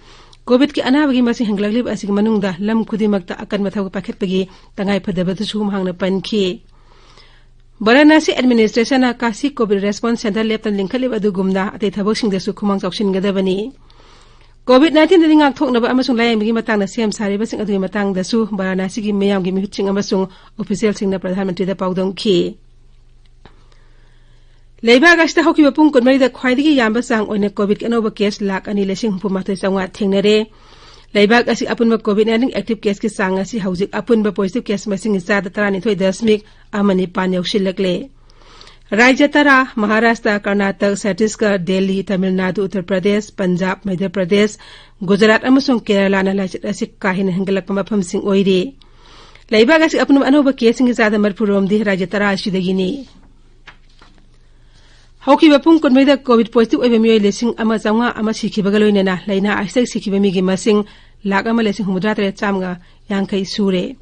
ꯀꯣꯚꯤꯗꯀꯤ ꯑꯅꯥꯕꯒꯤ ꯃꯁꯤꯡ ꯍꯦꯟꯒꯠꯂꯛꯂꯤꯕ ꯑꯁꯤꯒꯤ ꯃꯅꯨꯡꯗ ꯂꯝ ꯈꯨꯗꯤꯡꯃꯛꯇ ꯑꯀꯟꯕ ꯊꯕꯛ ꯄꯥꯏꯈꯠꯄꯒꯤ ꯇꯉꯥꯏꯐꯗꯕꯗꯨꯁꯨ ꯃꯍꯥꯛꯅ ꯄꯟꯈꯤ꯫ ꯚꯥꯔꯥꯅꯥꯁꯤ ꯑꯦꯗꯃꯤꯅꯤꯁꯇ꯭ꯔꯦꯁꯟꯅ ꯀꯥꯁꯤ ꯀꯣꯚꯤꯗ ꯔꯦꯁꯄꯣꯟꯁ ꯁꯦꯟꯇꯔ ꯂꯦꯞꯇꯅ ꯂꯤꯡꯈꯠꯂꯤꯕ ꯑꯗꯨꯒꯨꯝꯅ ꯑꯇꯩ ꯊꯕꯛꯁꯤꯡꯗꯁꯨ ꯈꯨꯃꯥꯡ ꯆꯥꯎꯁꯤꯟꯒꯗꯕꯅꯤ꯫ ꯀꯣꯚꯤꯗ ꯅꯥꯏꯟꯇꯤꯟꯗꯒꯤ ꯉꯥꯛꯊꯣꯛꯅꯕ ꯑꯃꯁꯨꯡ ꯂꯥꯌꯦꯡꯕꯒꯤ ꯃꯇꯥꯡꯗ ꯁꯦꯝ ꯁꯥꯔꯤꯕꯁꯤꯡ ꯑꯗꯨꯒꯤ ꯃꯇꯥꯡꯗꯁꯨ ꯚꯥꯔꯥꯅꯥꯁꯤꯒꯤ ꯃꯤꯌꯥꯝꯒꯤ ꯃꯤꯍꯨꯠꯁꯤꯡ ꯑꯃꯁꯨꯡ ꯑꯣꯐꯤꯁꯤꯌꯦꯜꯁꯤꯡꯅ ꯄ꯭ꯔꯙꯥꯟ ꯃꯟꯇ꯭ꯔꯤꯗ ꯄꯥꯎꯗꯝꯈꯤ꯫ ꯂꯩꯕꯥꯛ ꯑꯁꯤꯗ ꯍꯧꯈꯤꯕ ꯄꯨꯡ ꯀꯨꯟꯃꯔꯤꯗ ꯈ꯭ꯋꯥꯏꯗꯒꯤ ꯌꯥꯝꯕ ꯆꯥꯡ ꯑꯣꯏꯅ ꯀꯣꯚꯤꯗꯀꯤ ꯑꯅꯧꯕ ꯀꯦꯁ ꯂꯥꯈ ꯑꯅꯤ ꯂꯤꯁꯤꯡ ꯍꯨꯝꯐꯨ ꯃꯥꯊꯣꯏ ꯆꯥꯝꯃꯉꯥ ꯊꯦꯡꯅꯔꯦ꯫ ꯂꯩꯕꯥꯛ ꯑꯁꯤ ꯑꯄꯨꯟꯕ ꯀꯣꯚꯤꯗ ꯅꯥꯏꯟꯇꯤꯟ ꯑꯦꯛꯇꯤꯚ ꯀꯦꯁꯀꯤ ꯆꯥꯡ ꯑꯁꯤ ꯍꯧꯖꯤꯛ ꯑꯄꯨꯟꯕ ꯄꯣꯖꯤꯇꯤꯚ ꯀꯦꯁ ꯃꯁꯤꯡꯒꯤ ꯆꯥꯗ ꯇꯔꯥꯅꯤꯊꯣꯏ ꯗꯁꯃꯤꯛ ꯑꯃ ꯅꯤꯄꯥꯟ ꯌꯧꯁꯤꯜꯂꯛꯂꯦ꯫ ꯔꯥꯖ꯭ꯌ ꯇꯔꯥ, ꯃꯍꯥꯔꯥꯁꯇ꯭ꯔ, ꯀꯔꯅꯥꯇꯛ, ꯆꯇꯤꯁꯒꯔ, ꯗꯦꯜꯂꯤ, ꯇꯥꯃꯤꯜ ꯅꯥꯗꯨ, ꯎꯠꯇꯔ ꯄ꯭ꯔꯗꯦꯁ, ꯄꯟꯖꯥꯕ, ꯃꯙ꯭ꯌ ꯄ꯭ꯔꯗꯦꯁ, ꯒꯨꯖꯔꯥꯠ ꯑꯃꯁꯨꯡ ꯀꯦꯔꯂꯥꯅ ꯂꯥꯏꯆꯠ ꯑꯁꯤ ꯀꯥ ꯍꯦꯟꯅ ꯍꯦꯟꯒꯠꯂꯛꯄ ꯃꯐꯝꯁꯤꯡ ꯑꯣꯏꯔꯤ꯫ ꯂꯩꯕꯥꯛ ꯑꯁꯤ ꯑꯄꯨꯟꯕ ꯑꯅꯧꯕ ꯀꯦꯁꯁꯤꯡꯒꯤ ꯆꯥꯗ ꯃꯔꯤꯐꯨ ꯔꯣꯝꯗꯤ ꯔꯥꯖ꯭ꯌ ꯇꯔꯥ ꯑꯁꯤꯗꯒꯤꯅꯤ꯫ ꯍꯧꯈꯤꯕ ꯄꯨꯡ ꯀꯨꯟꯃꯔꯤꯗ ꯀꯣꯚꯤꯗ ꯄꯣꯖꯤꯇꯤꯚ ꯑꯣꯏꯕ ꯃꯤꯑꯣꯏ ꯂꯤꯁꯤꯡ ꯑꯃ ꯆꯥꯝꯃꯉꯥ ꯑꯃ ꯁꯤꯈꯤꯕꯒ ꯂꯣꯏꯅꯅ ꯂꯥꯏꯅꯥ ꯑꯁꯤꯗꯒꯤ ꯁꯤꯈꯤꯕ ꯃꯤꯒꯤ ꯃꯁꯤꯡ ꯂꯥꯈ ꯑꯃ ꯂꯤꯁꯤꯡ ꯍꯨꯝꯐꯨꯇꯔꯥ ꯇꯔꯦꯠ ꯆꯥꯝꯃꯒ ꯌꯥꯡꯈꯩ ꯁꯨꯔꯦ꯫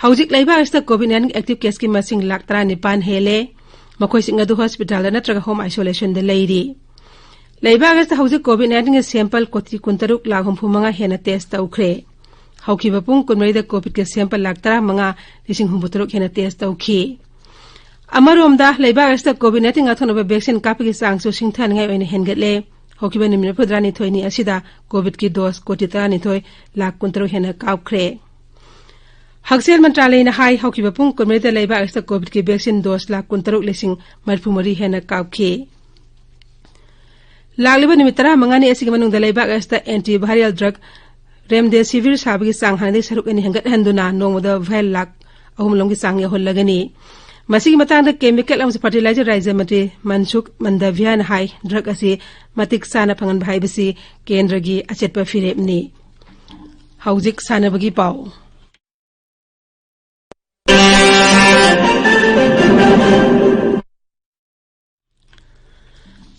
ꯍꯧꯖꯤꯛ ꯂꯩꯕꯥꯛ ꯑꯁꯤꯗ ꯀꯣꯚꯤꯗ ꯅꯥꯏꯟꯇꯤꯟ ꯑꯦꯛꯇꯤꯚ ꯀꯦꯁꯀꯤ ꯃꯁꯤꯡ ꯂꯥꯈ ꯇꯔꯥꯅꯤꯄꯥꯟ ꯍꯦꯜꯂꯦ꯫ ꯃꯈꯣꯏꯁꯤꯡ ꯑꯗꯨ ꯍꯣꯁꯄꯤꯇꯥꯜꯗ ꯅꯠꯇ꯭ꯔꯒ ꯍꯣꯝ ꯑꯥꯏꯁꯣꯂꯦꯁꯟꯗ ꯂꯩꯔꯤ꯫ ꯂꯩꯕꯥꯛ ꯑꯁꯤꯗ ꯍꯧꯖꯤꯛ ꯀꯣꯚꯤꯗ ꯅꯥꯏꯟꯇꯤꯟꯒꯤ ꯁꯦꯝꯄꯜ ꯀꯣꯇꯤ ꯀꯨꯟꯇꯔꯨꯛ ꯂꯥꯈ ꯍꯨꯝꯐꯨ ꯃꯉꯥ ꯍꯦꯟꯅ ꯇꯦꯁ ꯇꯧꯈ꯭ꯔꯦ꯫ ꯍꯧꯈꯤꯕ ꯄꯨꯡ ꯀꯨꯟꯃꯔꯤꯗ ꯀꯣꯚꯤꯗꯀꯤ ꯁꯦꯝꯄꯜ ꯂꯥꯈ ꯇꯔꯥꯃꯉꯥ ꯂꯤꯁꯤꯡ ꯍꯨꯝꯐꯨꯇꯔꯨꯛ ꯍꯦꯟꯅ ꯇꯦꯁ ꯇꯧꯈꯤ꯫ ꯑꯃꯔꯣꯝꯗ, ꯂꯩꯕꯥꯛ ꯑꯁꯤꯗ ꯀꯣꯚꯤꯗ ꯅꯥꯏꯟꯇꯤꯟ ꯉꯥꯛꯊꯣꯛꯅꯕ ꯚꯦꯛꯁꯤꯟ ꯀꯥꯞꯄꯒꯤ ꯆꯥꯡꯁꯨ ꯁꯤꯡꯊꯅꯤꯡꯉꯥꯏ ꯑꯣꯏꯅ ꯍꯦꯟꯒꯠꯂꯦ꯫ ꯍꯧꯈꯤꯕ ꯅꯨꯃꯤꯠ ꯐꯨꯗ꯭ꯔꯥꯅꯤꯊꯣꯏꯅꯤ ꯑꯁꯤꯗ ꯀꯣꯚꯤꯗꯀꯤ ꯗꯣꯁ ꯀꯣꯇꯤ ꯇꯔꯥꯅꯤꯊꯣꯏ ꯂꯥꯈ ꯀꯨꯟꯇꯔꯨꯛ ꯍꯦꯟꯅ ꯀꯥꯞꯈ꯭ꯔꯦ꯫ ꯍꯛꯁꯦꯜ ꯃꯟꯇ꯭ꯔꯥꯂꯌꯅ ꯍꯥꯏ, ꯍꯧꯈꯤꯕ ꯄꯨꯡ ꯀꯨꯟꯃꯔꯤꯗ ꯂꯩꯕꯥꯛ ꯑꯁꯤꯗ ꯀꯣꯚꯤꯗꯀꯤ ꯚꯦꯛꯁꯤꯟ ꯗꯣꯁ ꯂꯥꯈ ꯀꯨꯟꯇꯔꯨꯛ ꯂꯤꯁꯤꯡ ꯃꯔꯤꯐꯨ ꯃꯔꯤ ꯍꯦꯟꯅ ꯀꯥꯞꯈꯤ꯫ ꯂꯥꯛꯂꯤꯕ ꯅꯨꯃꯤꯠ ꯇꯔꯥꯃꯉꯥꯅꯤ ꯑꯁꯤꯒꯤ ꯃꯅꯨꯡꯗ ꯂꯩꯕꯥꯛ ꯑꯁꯤꯗ antiviral drug remdesivir ꯁꯥꯕꯒꯤ ꯆꯥꯡ ꯍꯥꯟꯅꯗꯒꯤ ꯁꯔꯨꯛ ꯑꯅꯤ ꯍꯦꯟꯒꯠꯍꯟꯗꯨꯅ ꯅꯣꯡꯃꯗ vial ꯂꯥꯈ ꯑꯍꯨꯝ ꯂꯣꯝꯒꯤ ꯆꯥꯡ ꯌꯧꯍꯜꯂꯒꯅꯤ꯫ ꯃꯁꯤꯒꯤ ꯃꯇꯥꯡꯗ chemical ꯑꯃꯁꯨꯡ fertilizer ꯔꯥꯖ꯭ꯌ ꯃꯟꯇ꯭ꯔꯤ ꯃꯟꯁꯨꯈ ꯃꯟꯗꯥꯚꯤꯌꯥꯅ ꯍꯥꯏ, drug ꯑꯁꯤ ꯃꯇꯤꯛ ꯆꯥꯅ ꯐꯪꯍꯟꯕ ꯍꯥꯏꯕꯁꯤ ꯀꯦꯟꯗ꯭ꯔꯒꯤ ꯑꯆꯦꯠꯄ ꯐꯤꯔꯦꯞꯅꯤ꯫ ꯍꯧꯖꯤꯛ ꯁꯥꯟꯅꯕꯒꯤ ꯄꯥꯎ꯫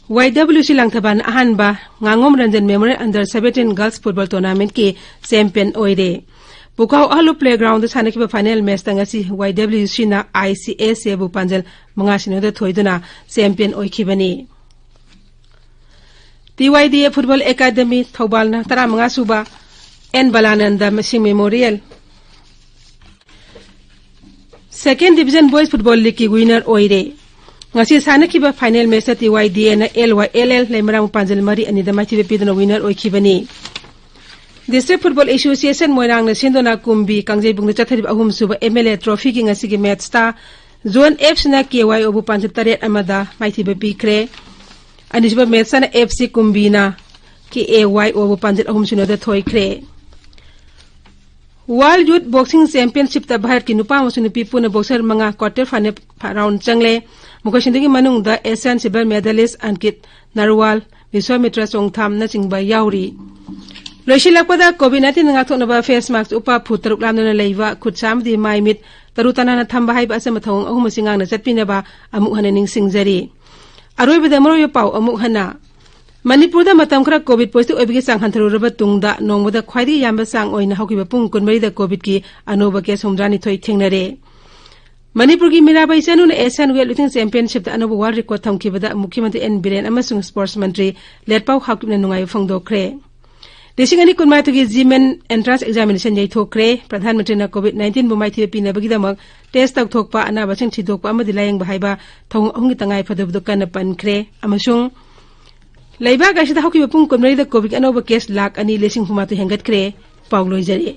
ꯋꯥꯏ ꯗꯕ꯭ꯂꯤꯎ ꯁꯤ ꯂꯥꯡꯊꯕꯥꯜꯅ ꯑꯍꯥꯟꯕ ꯉꯥꯉꯣꯝ Ranjan Memorial Under Seventeen Girls Football Tournamentꯀꯤ champion ꯑꯣꯏꯔꯦ꯫ ꯄꯨꯈꯥꯎ ꯑꯍꯜꯂꯨ playgroundꯗ ꯁꯥꯟꯅꯈꯤꯕ final matchꯇ ꯉꯁꯤ ꯋꯥꯏ ꯗꯕ꯭ꯂꯤꯎ ꯁꯤꯅ ꯑꯥꯏ ꯁꯤ ꯑꯦꯁ ꯑꯦꯕꯨ ꯄꯥꯟꯖꯜ ꯃꯉꯥ ꯁꯤꯅꯣꯗ ꯊꯣꯏꯗꯨꯅ champion ꯑꯣꯏꯈꯤꯕꯅꯤ꯫ ꯇꯤ ꯋꯥꯏ ꯗꯤ ꯑꯦ Football Academy ꯊꯧꯕꯥꯜꯅ ꯇꯔꯥꯃꯉꯥ ꯁꯨꯕ ꯑꯦꯟ ꯕꯂꯥꯅꯟꯗ ꯃꯁꯤꯡ Memorial Second Division Boys Football Leagueꯀꯤ winner ꯑꯣꯏꯔꯦ꯫ ꯉꯁꯤ ꯁꯥꯟꯅꯈꯤꯕ final matchꯇ ꯇꯤ ꯋꯥꯏ ꯗꯤ ꯑꯦꯅ ꯑꯦꯜ ꯋꯥꯏ ꯑꯦꯜ ꯑꯦꯜ ꯂꯩꯃꯔꯥꯝ ꯄꯥꯟꯖꯜ ꯃꯔꯤ ꯑꯅꯤꯗ ꯃꯥꯏꯊꯤꯕ ꯄꯤꯗꯨꯅ winner ꯑꯣꯏꯈꯤꯕꯅꯤ꯫ District Football Association ꯃꯣꯏꯔꯥꯡꯅ ꯁꯤꯟꯗꯨꯅ ꯀꯨꯝꯕꯤ ꯀꯥꯡꯖꯩꯕꯨꯡꯗ ꯆꯠꯊꯔꯤꯕ ꯑꯍꯨꯝꯁꯨꯕ ꯑꯦꯝ ꯑꯦꯜ ꯑꯦ Trophyꯒꯤ ꯉꯁꯤꯒꯤ matchꯇ Zone Fꯁꯤꯅ ꯀꯦ ꯋꯥꯏ ꯑꯣꯕꯨ ꯄꯥꯟꯖꯜ ꯇꯔꯦꯠ ꯑꯃꯗ ꯃꯥꯏꯊꯤꯕ ꯄꯤꯈ꯭ꯔꯦ꯫ ꯑꯅꯤꯁꯨꯕ matchꯇꯅ ꯑꯦꯐ ꯁꯤ ꯀꯨꯝꯕꯤꯅ ꯀꯦ ꯑꯦ ꯋꯥꯏ ꯑꯣꯕꯨ ꯄꯥꯟꯖꯜ ꯑꯍꯨꯝ ꯁꯤꯅꯣꯗ ꯊꯣꯏꯈ꯭ꯔꯦ꯫ World Youth Boxing Championshipꯇ ꯚꯥꯔꯠꯀꯤ ꯅꯨꯄꯥ ꯑꯃꯁꯨꯡ ꯅꯨꯄꯤ ꯄꯨꯟꯅ boxer ꯃꯉꯥ quarter final round ꯆꯪꯂꯦ꯫ ꯃꯈꯣꯏꯁꯤꯡꯗꯨꯒꯤ ꯃꯅꯨꯡꯗ Asian silver medalist ꯑꯟꯀꯤꯠ ꯅꯔꯋꯥꯜ, ꯕꯤꯁ꯭ꯋꯥꯃꯤꯇ꯭ꯔ ꯆꯣꯡꯊꯥꯝꯅꯆꯤꯡꯕ ꯌꯥꯎꯔꯤ꯫ ꯂꯣꯏꯁꯤꯜꯂꯛꯄꯗ COVID nineteen ꯉꯥꯛꯊꯣꯛꯅꯕ face mask ꯎꯞꯄ, ꯐꯨꯠ ꯇꯔꯨꯛ ꯂꯥꯞꯅꯅ ꯂꯩꯕ, ꯈꯨꯠ ꯁꯥ ꯑꯃꯗꯤ ꯃꯥꯏ ꯃꯤꯠ ꯇꯔꯨ ꯇꯅꯥꯟꯅ ꯊꯝꯕ ꯍꯥꯏꯕ ꯑꯆꯝꯕ ꯊꯧꯑꯣꯡ ꯑꯍꯨꯝ ꯑꯁꯤ ꯉꯥꯛꯅ ꯆꯠꯄꯤꯅꯕ ꯑꯃꯨꯛ ꯍꯟꯅ ꯅꯤꯡꯁꯤꯡꯖꯔꯤ꯫ ꯑꯔꯣꯏꯕꯗ ꯃꯔꯨꯑꯣꯏꯕ ꯄꯥꯎ ꯑꯃꯨꯛ ꯍꯟꯅ꯫ ꯃꯅꯤꯄꯨꯔꯗ ꯃꯇꯝ ꯈꯔ COVID positive ꯑꯣꯏꯕꯒꯤ ꯆꯥꯡ ꯍꯟꯊꯔꯨꯔꯕ ꯇꯨꯡꯗ ꯅꯣꯡꯃꯗ ꯈ꯭ꯋꯥꯏꯗꯒꯤ ꯌꯥꯝꯕ ꯆꯥꯡ ꯑꯣꯏꯅ ꯍꯧꯈꯤꯕ ꯄꯨꯡ ꯀꯨꯟꯃꯔꯤꯗ COVIDꯀꯤ ꯑꯅꯧꯕ case ꯍꯨꯝꯐꯨꯇꯔꯥꯅꯤꯊꯣꯏ ꯊꯦꯡꯅꯔꯦ꯫ ꯃꯅꯤꯄꯨꯔꯒꯤ ꯃꯤꯔꯥꯕꯥꯏ ꯆꯅꯨꯅ Asian Weight Lifting Championshipꯇ ꯑꯅꯧꯕ world record ꯊꯝꯈꯤꯕꯗ ꯃꯨꯈ꯭ꯌ ꯃꯟꯇ꯭ꯔꯤ ꯑꯦꯟ ꯕꯤꯔꯦꯟ ꯑꯃꯁꯨꯡ sports ꯃꯟꯇ꯭ꯔꯤ ꯂꯦꯠꯄꯥꯎ ꯍꯥꯎꯀꯤꯞꯅ ꯅꯨꯡꯉꯥꯏꯕ ꯐꯣꯡꯗꯣꯛꯈ꯭ꯔꯦ꯫ ꯂꯤꯁꯤꯡ ꯑꯅꯤ ꯀꯨꯟꯃꯥꯊꯣꯏꯒꯤ GMAN entrance examination ꯌꯩꯊꯣꯛꯈ꯭ꯔꯦ꯫ ꯄ꯭ꯔꯙꯥꯟ ꯃꯟꯇ꯭ꯔꯤꯅ COVID nineteenꯕꯨ ꯃꯥꯏꯊꯤꯕ ꯄꯤꯅꯕꯒꯤꯗꯃꯛ test ꯇꯧꯊꯣꯛꯄ, ꯑꯅꯥꯕꯁꯤꯡ ꯊꯤꯗꯣꯛꯄ ꯑꯃꯗꯤ ꯂꯥꯌꯦꯡꯕ ꯍꯥꯏꯕ ꯊꯧꯑꯣꯡ ꯑꯍꯨꯝꯒꯤ ꯇꯉꯥꯏ ꯐꯗꯕꯗꯨ ꯀꯟꯅ ꯄꯟꯈ꯭ꯔꯦ꯫ ꯑꯃꯁꯨꯡ ꯂꯩꯕꯥꯛ ꯑꯁꯤꯗ ꯍꯧꯈꯤꯕ ꯄꯨꯡ ꯀꯨꯟꯃꯔꯤꯗ ꯀꯣꯚꯤꯗ ꯑꯅꯧꯕ ꯀꯦꯁ ꯂꯥꯈ ꯑꯅꯤ ꯂꯤꯁꯤꯡ ꯍꯨꯝꯐꯨꯃꯥꯊꯣꯏ ꯍꯦꯟꯒꯠꯈ꯭ꯔꯦ꯫ ꯄꯥꯎ ꯂꯣꯏꯖꯔꯦ꯫